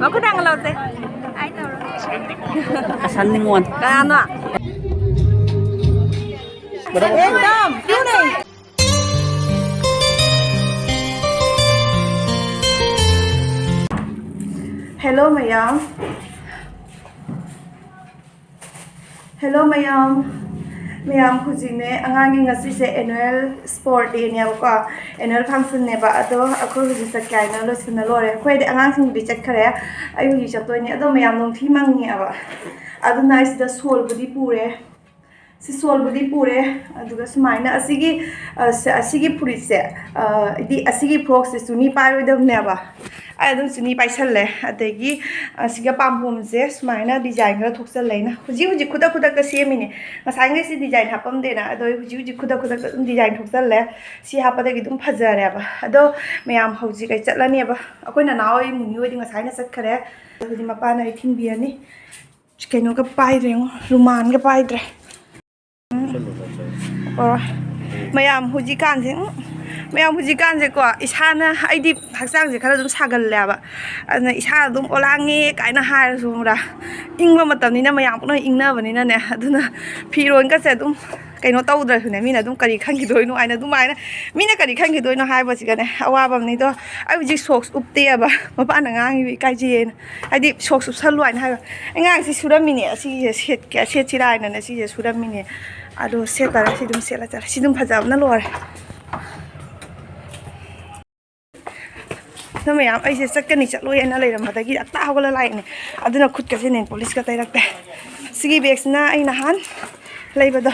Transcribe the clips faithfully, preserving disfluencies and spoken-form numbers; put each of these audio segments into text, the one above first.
ꯃꯈꯨꯠ ꯊꯥꯡꯒꯠꯂꯣꯁꯦ꯫ ꯁꯟ ꯅꯤꯉꯣꯜ꯫ ꯀꯅꯥꯅꯣ? ꯑꯦꯛꯗꯝ, ꯀ꯭ꯌꯨ ꯅꯍꯤ? Hello ꯃꯌꯥꯝ꯫ Hello ꯃꯌꯥꯝ꯫ ꯃꯌꯥꯝ ꯍꯧꯖꯤꯛꯅꯦ ꯑꯉꯥꯡꯒꯤ ꯉꯁꯤꯁꯦ annual sport dayꯅꯦꯕꯀꯣ, annual functionꯅꯦꯕ꯫ ꯑꯗꯣ ꯑꯩꯈꯣꯏ ꯍꯧꯖꯤꯛ ꯆꯠꯀꯦ ꯍꯥꯏꯅ ꯂꯣꯏꯁꯤꯟꯅ ꯂꯣꯏꯔꯦ꯫ ꯑꯩꯈꯣꯏꯗꯤ ꯑꯉꯥꯡꯁꯤꯡꯕꯨꯗꯤ ꯆꯠꯈ꯭ꯔꯦ, ꯑꯩ ꯍꯧꯖꯤꯛ ꯆꯠꯇꯣꯏꯅꯦ꯫ ꯑꯗꯣ ꯃꯌꯥꯝ ꯅꯣꯡꯊꯤ ꯃꯪꯉꯦꯕ, ꯑꯗꯨꯅ ꯑꯩ ꯁꯤꯗ ꯁꯣꯜꯕꯨꯗꯤ ꯄꯨꯔꯦ꯫ ꯁꯤ ꯁꯣꯜꯕꯨꯗꯤ ꯄꯨꯔꯦ꯫ ꯑꯗꯨꯒ ꯁꯨꯃꯥꯏꯅ ꯑꯁꯤꯒꯤ, ꯑ, ꯁ-, ꯑꯁꯤꯒꯤ ꯐꯨꯔꯤꯠꯁꯦ, ꯑ, ꯍꯥꯏꯗꯤ ꯑꯁꯤꯒꯤ ꯐ꯭ꯔꯣꯛꯁꯦ ꯆꯨꯅꯤ ꯄꯥꯏꯔꯣꯏꯗꯕꯅꯦꯕ꯫ ꯑꯩ ꯑꯗꯨꯝ ꯆꯨꯅꯤ ꯄꯥꯏꯁꯜꯂꯦ꯫ ꯑꯗꯒꯤ, ꯑ, ꯁꯤꯒ ꯄꯥꯝꯕꯣꯝꯁꯦ ꯁꯨꯃꯥꯏꯅ design ꯈꯔ ꯊꯣꯛꯆꯜꯂꯦ ꯑꯩꯅ꯫ ꯍꯧꯖꯤꯛ ꯍꯧꯖꯤꯛ ꯈꯨꯗꯛ ꯈꯨꯗꯛꯇ ꯁꯦꯝꯃꯤꯅꯦ꯫ ꯉꯁꯥꯏꯈꯩꯁꯤ design ꯍꯥꯞꯄꯝꯗꯦꯅ꯫ ꯑꯗꯣ ꯑꯩ ꯍꯧꯖꯤꯛ ꯍꯧꯖꯤꯛ ꯈꯨꯗꯛ ꯈꯨꯗꯛꯇ ꯑꯗꯨꯝ design ꯊꯣꯛꯆꯜꯂꯦ꯫ ꯁꯤ ꯍꯥꯞꯄꯗꯒꯤ ꯑꯗꯨꯝ ꯐꯖꯔꯦꯕ꯫ ꯑꯗꯣ ꯃꯌꯥꯝ ꯍꯧꯖꯤꯛ ꯑꯩ ꯆꯠꯂꯅꯦꯕ꯫ ꯑꯩꯈꯣꯏ ꯅꯅꯥꯎ ꯍꯣꯏ, ꯃꯨꯅꯤ ꯍꯣꯏꯗꯤ ꯉꯁꯥꯏꯅ ꯆꯠꯈ꯭ꯔꯦ꯫ ꯑꯗꯨꯗꯤ ꯃꯄꯥꯅ ꯑꯩ ꯊꯤꯟꯕꯤꯔꯅꯤ꯫ ꯀꯩꯅꯣꯒ ꯄꯥꯏꯗ꯭ꯔꯦ ꯌꯦꯡꯉꯣ, ꯔꯨꯃꯥꯟꯒ ꯄꯥꯏꯗ꯭ꯔꯦ꯫ ꯎꯝ꯫ ꯑꯣ꯫ ꯃꯌꯥꯝ ꯍꯧꯖꯤꯛꯀꯥꯟꯁꯦ, ꯎꯝ, ꯃꯌꯥꯝ ꯍꯧꯖꯤꯛꯀꯥꯟꯁꯦꯀꯣ, ꯏꯁꯥꯅ, ꯑꯩꯗꯤ ꯍꯛꯆꯥꯡꯁꯦ ꯈꯔ ꯑꯗꯨꯝ ꯁꯥꯒꯜꯂꯦꯕ꯫ ꯑꯗꯨꯅ ꯏꯁꯥ ꯑꯗꯨꯝ ꯑꯣꯂꯥꯡꯉꯦ ꯀꯥꯏꯅ ꯍꯥꯏꯔꯁꯨ, ꯈꯪꯕ꯭ꯔꯥ? ꯏꯪꯕ ꯃꯇꯝꯅꯤꯅ ꯃꯌꯥꯝ ꯄꯨꯝꯅꯃꯛ ꯏꯪꯅꯕꯅꯤꯅꯅꯦ, ꯑꯗꯨꯅ ꯐꯤꯔꯣꯟꯒꯁꯦ ꯑꯗꯨꯝ ꯀꯩꯅꯣ ꯇꯧꯗ꯭ꯔꯁꯨꯅꯦ, ꯃꯤꯅ ꯑꯗꯨꯝ ꯀꯔꯤ ꯈꯟꯈꯤꯗꯣꯏꯅꯣ ꯍꯥꯏꯅ, ꯑꯗꯨꯃꯥꯏꯅ ꯃꯤꯅ ꯀꯔꯤ ꯈꯟꯈꯤꯗꯣꯏꯅꯣ ꯍꯥꯏꯕꯁꯤꯒꯅꯦ ꯑꯋꯥꯕ ꯑꯃꯅꯤꯗꯣ꯫ ꯑꯩ ꯍꯧꯖꯤꯛ ꯁꯣꯛꯁ ꯎꯞꯇꯦꯕ, ꯃꯄꯥꯟꯗ ꯉꯥꯡꯉꯤꯕ ꯏꯀꯥꯏꯖꯩꯌꯦꯅ꯫ ꯍꯥꯏꯗꯤ ꯁꯣꯛꯁ ꯎꯞꯁꯜꯂꯨ ꯍꯥꯏꯅ ꯍꯥꯏꯕ꯫ ꯑꯉꯥꯡꯁꯤ ꯁꯨꯔꯝꯃꯤꯅꯦ, ꯑꯁꯤꯁꯦ ꯁꯦꯠꯀꯦ, ꯁꯦꯠꯁꯤꯔꯥ ꯍꯥꯏꯅꯅꯦ ꯁꯤꯁꯦ ꯁꯨꯔꯝꯃꯤꯅꯦ꯫ ꯑꯗꯣ ꯁꯦꯠꯇꯔꯦ, ꯁꯤ ꯑꯗꯨꯝ ꯁꯦꯠꯂ ꯆꯠꯂꯦ꯫ ꯁꯤ ꯑꯗꯨꯝ ꯐꯖꯕꯅ ꯂꯣꯏꯔꯦ꯫ ꯑꯗꯣ ꯃꯌꯥꯝ, ꯑꯩꯁꯦ ꯆꯠꯀꯅꯤ ꯆꯠꯂꯣꯏ ꯍꯥꯏꯅ ꯂꯩꯔꯝꯕꯗꯒꯤ ꯑꯇꯥ ꯍꯧꯒꯠꯂ ꯂꯥꯛꯏꯅꯦ꯫ ꯑꯗꯨꯅ ꯈꯨꯠꯀꯁꯦ ꯅꯦꯜ ꯄꯣꯂꯤꯁꯀ ꯇꯩꯔꯛꯇꯦ꯫ ꯁꯤꯒꯤ ꯕꯦꯒꯁꯤꯅ ꯑꯩ ꯅꯍꯥꯟ ꯂꯩꯕꯗꯣ,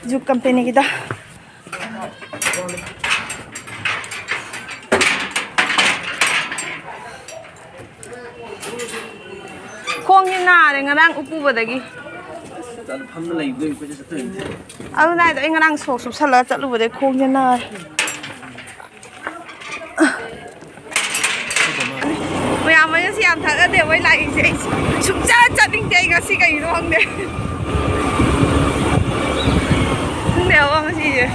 ꯖꯨꯛ ꯀꯝꯄꯦꯅꯤꯒꯤꯗꯣ꯫ ꯈꯣꯡꯁꯦ ꯅꯥꯔꯦ ꯉꯔꯥꯡ ꯎꯞꯄꯨꯕꯗꯒꯤ꯫ ꯐꯝꯅ ꯂꯩꯕꯗꯣ ꯑꯩꯈꯣꯏꯁꯦ ꯆꯠꯇꯣꯏꯅꯦ꯫ ꯑꯗꯨꯅ ꯍꯥꯏꯗꯣ, ꯑꯩ ꯉꯔꯥꯡ ꯁꯣꯛꯁ ꯎꯞꯁꯜꯂꯒ ꯆꯠꯂꯨꯕꯗꯒꯤ ꯈꯣꯡꯁꯦ ꯅꯥꯔꯦ꯫ ꯃꯌꯥꯝ ꯑꯩꯅ ꯁꯤ ꯌꯥꯝ ꯊꯥꯖꯗꯦ ꯃꯣꯏ ꯂꯥꯛꯏꯁꯦ꯫ ꯑꯩ ꯁꯨꯡꯆꯠ ꯆꯠꯅꯤꯡꯗꯦ꯫ ꯑꯩ ꯉꯁꯤ ꯀꯩꯒꯤꯅꯣ ꯈꯪꯗꯦ꯫ ꯈꯪꯗꯦ ꯍꯥꯏꯕ ꯉꯁꯤꯁꯦ꯫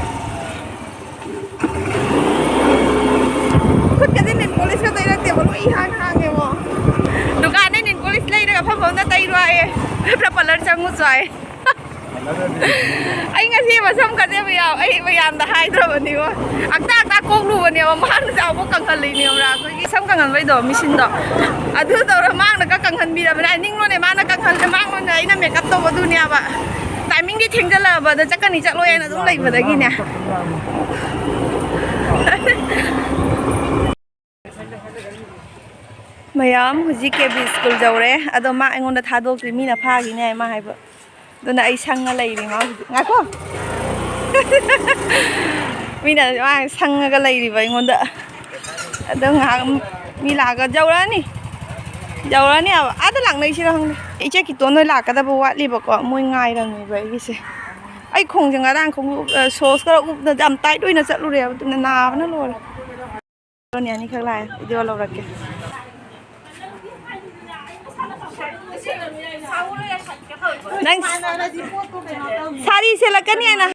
ꯈꯨꯠꯀꯁꯦ ꯅꯦꯜ ꯄꯣꯂꯤꯁꯀ ꯇꯩꯔꯛꯇꯦ꯫ ꯈꯔ ꯄꯥꯔꯂꯔ ꯆꯪꯉꯨ ꯆꯥꯏ꯫ ꯑꯩ ꯉꯁꯤ ꯃꯁꯝ ꯀꯛꯆꯦꯕ ꯌꯥꯎ-, ꯑꯩ ꯃꯌꯥꯝꯗ ꯍꯥꯏꯗ꯭ꯔꯕꯅꯤꯉꯣ꯫ ꯑꯛꯇ ꯑꯛꯇ ꯀꯣꯛꯂꯨꯕꯅꯦꯕ, ꯃꯥꯅ ꯆꯥꯎꯕ ꯀꯪꯍꯜꯂꯤꯅꯦꯕ꯫ ꯑꯩꯈꯣꯏꯒꯤ ꯁꯝ ꯀꯪꯍꯟꯕꯩꯗꯣ, ꯃꯤꯁꯤꯟꯗꯣ, ꯑꯗꯨ ꯇꯧꯔ ꯃꯥꯅ ꯀꯛ ꯀꯪꯍꯟꯕꯤꯔꯕꯅꯦ꯫ ꯑꯩ ꯅꯤꯡꯉꯣꯅꯦ, ꯃꯥꯅ ꯀꯪꯍꯜꯂꯦ, ꯃꯥꯉꯣꯟꯗ ꯑꯩꯅ ꯃꯦꯀꯞ ꯇꯧꯕꯗꯨꯅꯦꯕ꯫ ꯇꯥꯏꯃꯤꯡꯗꯤ ꯊꯦꯡꯖꯜꯂꯛꯑꯕ, ꯑꯗ ꯆꯠꯀꯅꯤ ꯆꯠꯂꯣꯏ ꯍꯥꯏꯅ ꯑꯗꯨꯝ ꯂꯩꯕꯗꯒꯤꯅꯦ꯫ ꯃꯌꯥꯝ ꯍꯧꯖꯤꯛ ꯀꯦ ꯕꯤ ꯁ꯭ꯀꯨꯜ ꯌꯧꯔꯦ꯫ ꯑꯗꯣ ꯃꯥ ꯑꯩꯉꯣꯟꯗ ꯊꯥꯗꯣꯛꯇ꯭ꯔꯤ, ꯃꯤꯅ ꯐꯥꯈꯤꯅꯤ ꯍꯥꯏ ꯃꯥ ꯍꯥꯏꯕ꯫ ꯑꯗꯨꯅ ꯑꯩ ꯁꯪꯉ ꯂꯩꯔꯤ ꯃꯥ ꯍꯧꯖꯤꯛ꯫ ꯉꯥꯏꯈꯣ꯫ ꯃꯤꯅ ꯃꯥ ꯁꯪꯉꯒ ꯂꯩꯔꯤꯕ ꯑꯩꯉꯣꯟꯗ꯫ ꯑꯗꯣ ꯉꯥꯏꯍꯥꯛ ꯃꯤ ꯂꯥꯛꯑꯒ ꯌꯧꯔꯛꯑꯅꯤ꯫ ꯌꯧꯔꯛꯑꯅꯤ ꯍꯥꯏꯕ꯫ ꯑꯥꯗ ꯂꯥꯛꯅꯩꯁꯤꯔ ꯈꯪꯗꯦ꯫ ꯏꯆꯦ ꯀꯤꯇꯣꯟ ꯍꯣꯏ ꯂꯥꯛꯀꯗꯕ ꯋꯥꯠꯂꯤꯕꯀꯣ꯫ ꯃꯣꯏ ꯉꯥꯏꯔꯝꯃꯤꯕ ꯑꯩꯒꯤꯁꯦ꯫ ꯑꯩ ꯈꯣꯡꯁꯦ ꯉꯔꯥꯡ ꯈꯣꯡꯎꯞ, ꯑ, ꯁꯣꯁ ꯈꯔ ꯎꯞꯅ ꯌꯥꯝ ꯇꯥꯏꯠ ꯑꯣꯏꯅ ꯆꯠꯂꯨꯔꯦꯕ꯫ ꯑꯗꯨꯅ ꯅꯥꯕꯅ ꯂꯣꯏꯔꯦ꯫ ꯅꯤ ꯑꯅꯤꯈꯛ ꯂꯥꯛꯑꯦ, ꯚꯤꯗꯤꯑꯣ ꯂꯧꯔꯛꯀꯦ꯫ ꯅꯪ ꯁꯥꯔꯤ ꯁꯦꯠꯂꯛꯀꯅꯤ ꯍꯥꯏꯅ꯫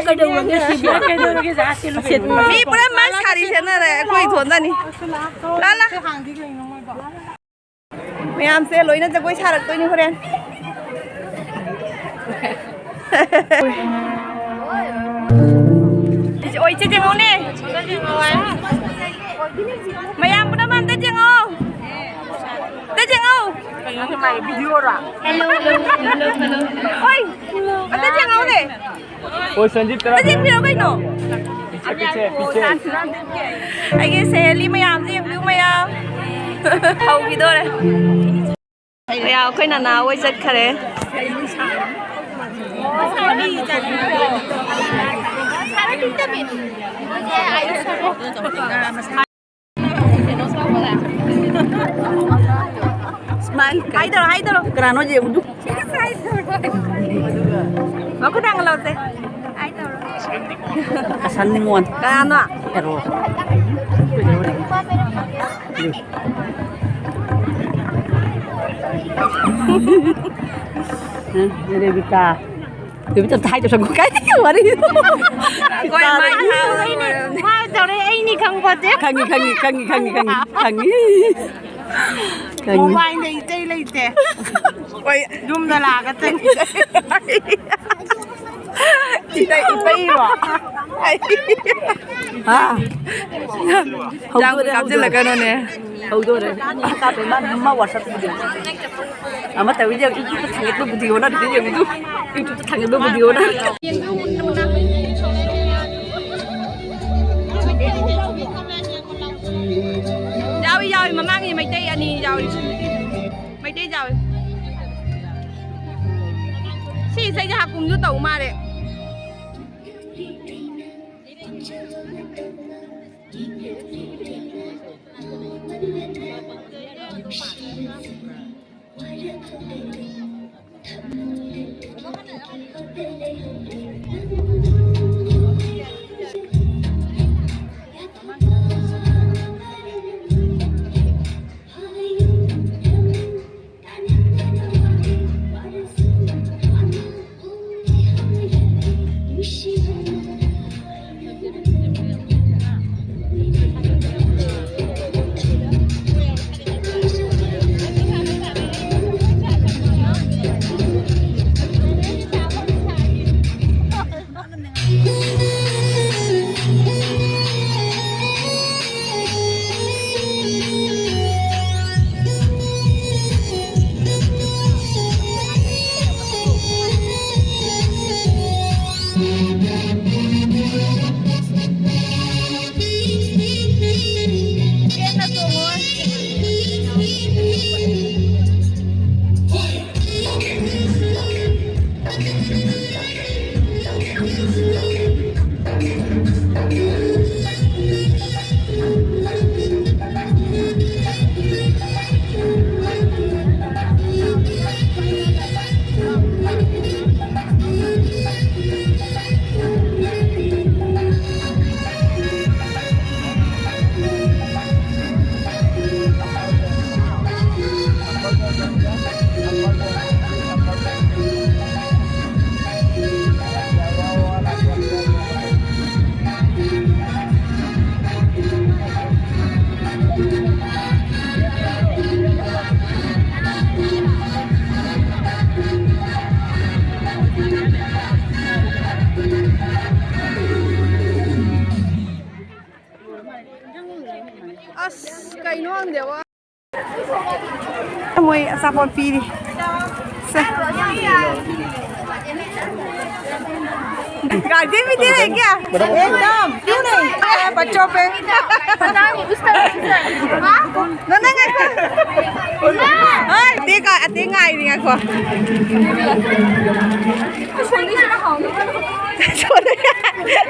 ꯀꯩꯗꯧꯔꯒꯦ ꯁꯤꯗꯤ? ꯃꯤ ꯄꯨꯝꯅꯃꯛ ꯁꯥꯔꯤ ꯁꯦꯠꯅꯔꯦ, ꯑꯩꯈꯣꯏ ꯏꯊꯣꯟꯗꯅꯤ꯫ ꯂꯥ, ꯂꯥ꯫ ꯃꯌꯥꯝꯁꯦ ꯂꯣꯏꯅ ꯖꯒꯣꯏ ꯁꯥꯔꯛꯇꯣꯏꯅꯤ ꯍꯣꯔꯦꯟ꯫ ꯑꯣꯏ, ꯏꯆꯦ ꯌꯦꯡꯉꯣꯅꯦ꯫ ꯃꯌꯥꯝ ꯄꯨꯝꯅꯃꯛ ꯑꯝꯇ ꯌꯦꯡꯉꯣ꯫ ꯑꯝꯇ ꯌꯦꯡꯉꯣ꯫ ꯀꯩꯅꯣꯅꯦ ꯃꯥꯏ ꯚꯤꯗꯤꯑꯣꯔꯣ? ꯍꯣꯏ꯫ ꯑꯝꯇ ꯌꯦꯡꯉꯣꯅꯦ꯫ ꯑꯣꯏ, ꯁꯟꯖꯤꯠ ꯇꯔꯥ꯫ ꯑꯝꯇ ꯌꯦꯡꯕꯤꯔꯣ ꯀꯩꯅꯣ꯫ Picture, picture, picture. ꯑꯩꯒꯤ ꯁꯦꯍꯦꯂꯤ ꯃꯌꯥꯝꯁꯦ ꯌꯦꯡꯕꯤꯌꯨ ꯃꯌꯥꯝ꯫ ꯍꯧꯈꯤꯗꯣꯔꯦ꯫ ꯀꯌꯥ ꯑꯩꯈꯣꯏ ꯅꯅꯥ ꯍꯣꯏ ꯆꯠꯈꯔꯦ꯫ Smile. ꯍꯥꯏꯗꯧꯔꯣ, ꯍꯥꯏꯗꯧꯔꯣ꯫ ꯀꯅꯥꯅꯣ ꯌꯦꯡꯉꯨꯗꯨ? ꯃꯈꯨꯠ ꯊꯥꯡꯒꯠꯂꯛꯑꯣꯁꯦ꯫ ꯍꯥꯏꯗꯧꯔꯣ꯫ ꯑꯁꯟ ꯅꯤꯉꯣꯟ꯫ ꯀꯅꯥꯅꯣ? ꯍꯦꯔꯣ꯫ ꯔꯦꯕꯤꯀꯥ꯫ ꯔꯦꯕꯤꯀꯥ ꯍꯥꯏꯗꯧ ꯁꯪꯒꯨ ꯀꯥꯏ ꯋꯥꯔꯤ꯫ ꯑꯩꯈꯣꯏ ꯃꯥꯏ ꯊꯥꯕ ꯂꯣꯏꯔꯕꯅꯦ꯫ ꯃꯥ ꯇꯧꯔꯦ, ꯑꯩꯅꯤ ꯈꯪꯄꯣꯠꯇꯦ꯫ ꯈꯪꯉꯤ, ꯈꯪꯉꯤ, ꯈꯪꯉꯤ, ꯈꯪꯉꯤ, ꯈꯪꯉꯤ, ꯈꯪꯉꯤ꯫ ꯃꯣꯕꯥꯏꯜꯗ ꯏꯇꯩ ꯂꯩꯇꯦ꯫ ꯍꯣꯏ꯫ ꯌꯨꯝꯗ ꯂꯥꯛꯑꯒ ꯇꯩ꯫ ꯏꯇꯩ, ꯏꯇꯩꯔꯣ? ꯍꯥ? ꯌꯥꯝ ꯍꯧꯗꯣꯔꯦ, ꯍꯧꯗꯣꯔꯦ꯫ ꯀꯥꯞꯁꯤꯜꯂꯛꯀꯅꯨꯅꯦ꯫ ꯍꯧꯗꯣꯔꯦ꯫ ꯀꯥꯞꯄꯦ, ꯃꯥ, ꯃꯥ WhatsApp video꯫ ꯑꯃ ꯇꯧꯔꯤꯁꯦ YouTube ꯊꯥꯡꯒꯠꯄ video ꯅꯠꯇꯦ, ꯌꯦꯡꯉꯨ꯫ YouTube ꯊꯥꯡꯒꯠꯄ video ꯅ꯫ ꯌꯥꯎꯏ, ꯌꯥꯎꯏ, ꯃꯃꯥꯡꯒꯤ ꯃꯩꯇꯩ ꯑꯅꯤ ꯌꯥꯎꯏ꯫ ꯃꯩꯇꯩ ꯌꯥꯎꯏ꯫ ꯁꯤ ꯏꯁꯩꯁꯦ ꯍꯥꯀꯨꯝꯁꯨ ꯇꯧ ꯃꯥꯜꯂꯦ꯫ ꯑꯁ, ꯀꯩꯅꯣ ꯈꯪꯗꯦꯕ꯫ ꯃꯣꯏ ꯑꯆꯥꯄꯣꯠ ꯄꯤꯔꯤ꯫ ꯁꯦ꯫ गार्जियन भी दे रहे क्या? एकदम। क्यों नहीं? बच्चों पे। नहीं, नहीं, नहीं। हाँ? अते का, अते ꯉꯥꯏꯔꯤ, ꯉꯥꯏꯈꯣ꯫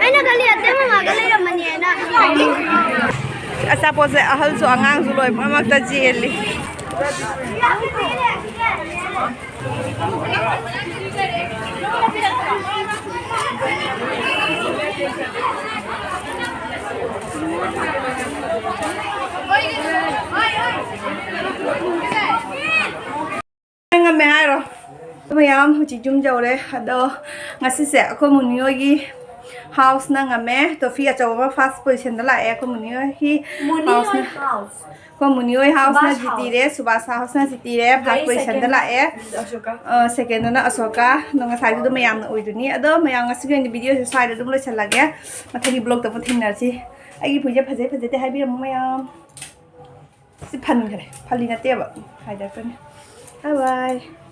ꯑꯩꯅ ꯈꯜꯂꯤ ꯑꯇꯩ ꯃꯃꯥꯒ ꯂꯩꯔꯝꯃꯅꯤ ꯍꯥꯏꯅ꯫ ꯑꯆꯥꯄꯣꯠꯁꯦ ꯑꯍꯜꯁꯨ ꯑꯉꯥꯡꯁꯨ ꯂꯣꯏꯅꯃꯛꯇ ꯆꯦꯜꯂꯤ꯫ ꯉꯝꯃꯦ ꯍꯥꯏꯔꯣ? ꯃꯌꯥꯝ ꯍꯧꯖꯤꯛ ꯌꯨꯝ ꯌꯧꯔꯦ꯫ ꯑꯗꯣ ꯉꯁꯤꯁꯦ ꯑꯩꯈꯣꯏ ꯃꯨꯅꯤ ꯍꯣꯏꯒꯤ ꯍꯥꯎꯁꯅ ꯉꯝꯃꯦ꯫ ꯇ꯭ꯔꯣꯐꯤ ꯑꯆꯧꯕ ꯑꯃ ꯐꯥꯔꯁ ꯄꯣꯖꯤꯁꯟꯗ ꯂꯥꯛꯑꯦ ꯑꯩꯈꯣꯏ ꯃꯨꯅꯤ ꯍꯣꯏꯒꯤ ꯃꯨꯅꯤ ꯍꯣꯏ ꯍꯥꯎꯁꯅ꯫ ꯍꯥꯎꯁ꯫ ꯑꯩꯈꯣꯏ ꯃꯨꯅꯤ ꯍꯣꯏ ꯍꯥꯎꯁꯅ ꯁꯨꯕꯥꯁ ꯍꯥꯎꯁ꯫ ꯖꯤꯇꯤꯔꯦ, ꯁꯨꯕꯥꯁ ꯍꯥꯎꯁꯅ ꯖꯤꯇꯤꯔꯦ, ꯐꯥꯔꯁ ꯑꯩ ꯄꯣꯖꯤꯁꯟꯗ ꯁꯦꯀꯦꯟ꯫ ꯂꯥꯛꯑꯦ꯫ ꯑꯁꯣꯀꯥ꯫ ꯑ, ꯁꯦꯀꯦꯟꯗꯅ ꯑꯁꯣꯀꯥ꯫ ꯑꯗꯣ ꯉꯁꯥꯏꯒꯤꯗꯣ ꯃꯌꯥꯝꯅ ꯎꯏꯗꯨꯅꯤ꯫ ꯑꯗꯣ ꯃꯌꯥꯝ ꯉꯁꯤꯒꯤ ꯑꯣꯏꯅ ꯚꯤꯗꯤꯑꯣꯁꯦ ꯁ꯭ꯋꯥꯏꯗ ꯑꯗꯨꯝ ꯂꯣꯏꯁꯤꯜꯂꯒꯦ꯫ ꯃꯊꯪꯒꯤ ꯕ꯭ꯂꯣꯛꯇ ꯑꯃꯨꯛ ꯊꯦꯡꯅꯔꯁꯤ꯫ ꯑꯩꯒꯤ ꯐꯨꯔꯤꯠꯁꯦ ꯐꯖꯩ ꯐꯖꯗꯦ ꯍꯥꯏꯕꯤꯔꯝꯃꯣ ꯃꯌꯥꯝ꯫ ꯁꯤ ꯐꯟꯈ꯭ꯔꯦ꯫ ꯐꯜꯂꯤ ꯅꯠꯇꯦꯕ꯫ ꯍꯥꯏꯗꯔꯛꯀꯅꯤ꯫ ꯕꯥꯏ ꯕꯥꯏ꯫